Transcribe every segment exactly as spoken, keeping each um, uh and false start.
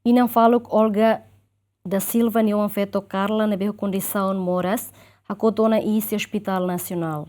Inan faluk Olga da Silva nia oan-feto Carla ne'ebé ho kondisaun moras hakotu ona iis iha Hospital Nasionál.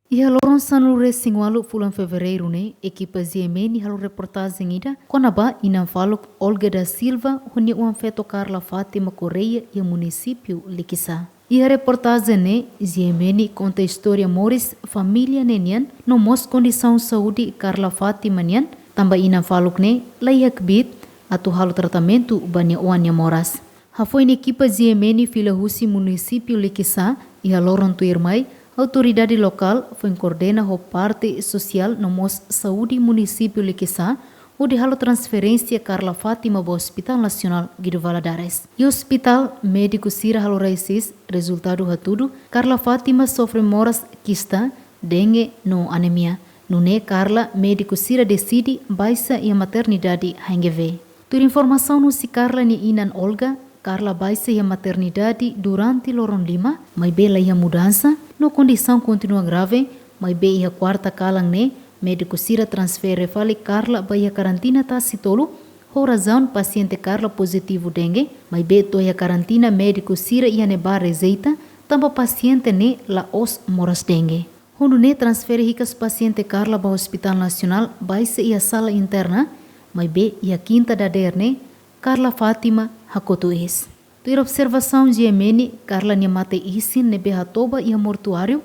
Iha loron sanulu-resin-ualu fulan Fevereiru ne'e, ekipa G M N halo reportajen ida kona-ba inan faluk Olga da Silva ho nia oan-feto Carla Fátima Correia iha munisípiu Likisá. Iha reportajen ne'e, G M N konta istória moris família ne'e nian no mós kondisaun saúde Carla Fátima nian, tanba inan faluk ne'e la iha kbiit atu halo tratamentu ba nia oan nia moras. Hafoin ekipa G M N fila husi munisípiu Likisá, iha loron tuirmai, autoridade lokál foin koordena ho parte sosiál no mós saúde munisípiu Likisá, hodi halo transferénsia Carla Fátima ba Hospital Nasionál Guido Valadares. Iha ospitál, médiku sira halo raisis, rezultadu hatudu Carla Fátima sofre moras kista, dengue no anemia. Nune'e Carla, médiku sira deside baixa iha maternidade H N G V. Tuir informasaun husi Carla nia inan Olga, Carla baixa iha maternidade durante loron lima, maibé la iha mudansa, no kondisaun kontinua grave, maibé iha kuarta kalan ne'e, médiku sira transfere fali Carla ba iha karantina tasi tolu, ho razaun pasiente Carla pozitivu dengue, maibé to'o iha karantina médiku sira iha ne'ebá rejeita, tanba pasiente ne'e la'ós moras dengue. Ho nune'e transfere hikas pasiente Carla ba Hospital Nasionál, baixa iha sala interna, maibé iha kinta dadeer ne'e, Carla Fátima hakotu iis. Tuir observasaun G M N, Carla nia mate-isin ne'ebé hatoba iha mortuáriu,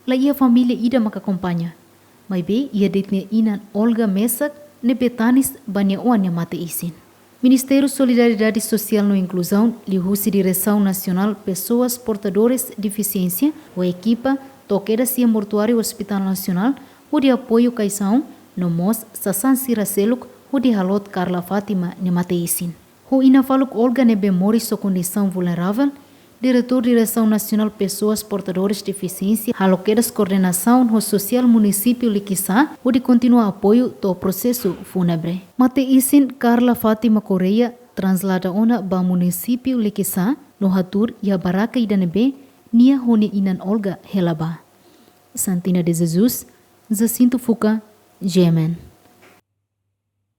la iha família ida mak akompaña. Maibé iha de'it nia inan Olga mesak ne'ebé tanis ba nia oan nia mate-isin. Ministériu Solidariedade Sosiál no Inkluzaun, liuhusi Diresaun Nasionál Pessoas Portadores Defisiénsia, ho ekipa to'o kedas iha mortuáriu Hospital Nasionál, hodi apoiu kaixaun, no mós sasán sira seluk, hodi haloot Carla Fátima nia mate-isin. Ho inan faluk Olga ne'ebé moris ho kondisaun vulneravel, Diretór Diresaun Nasionál Pessoas Portadores Defisiénsia halo kedas koordenasaun ho sosiál munisípiu Likisá, hodi kontinua apoiu to'o prosesu fúnebre. Mate-isin Carla Fátima Correia translada ona ba munisípiu Likisá, no hatuur iha barraka ida ne'ebé nia ho nia inan Olga hela ba. Santina de Jesus, Jacinto Fuca, G M N.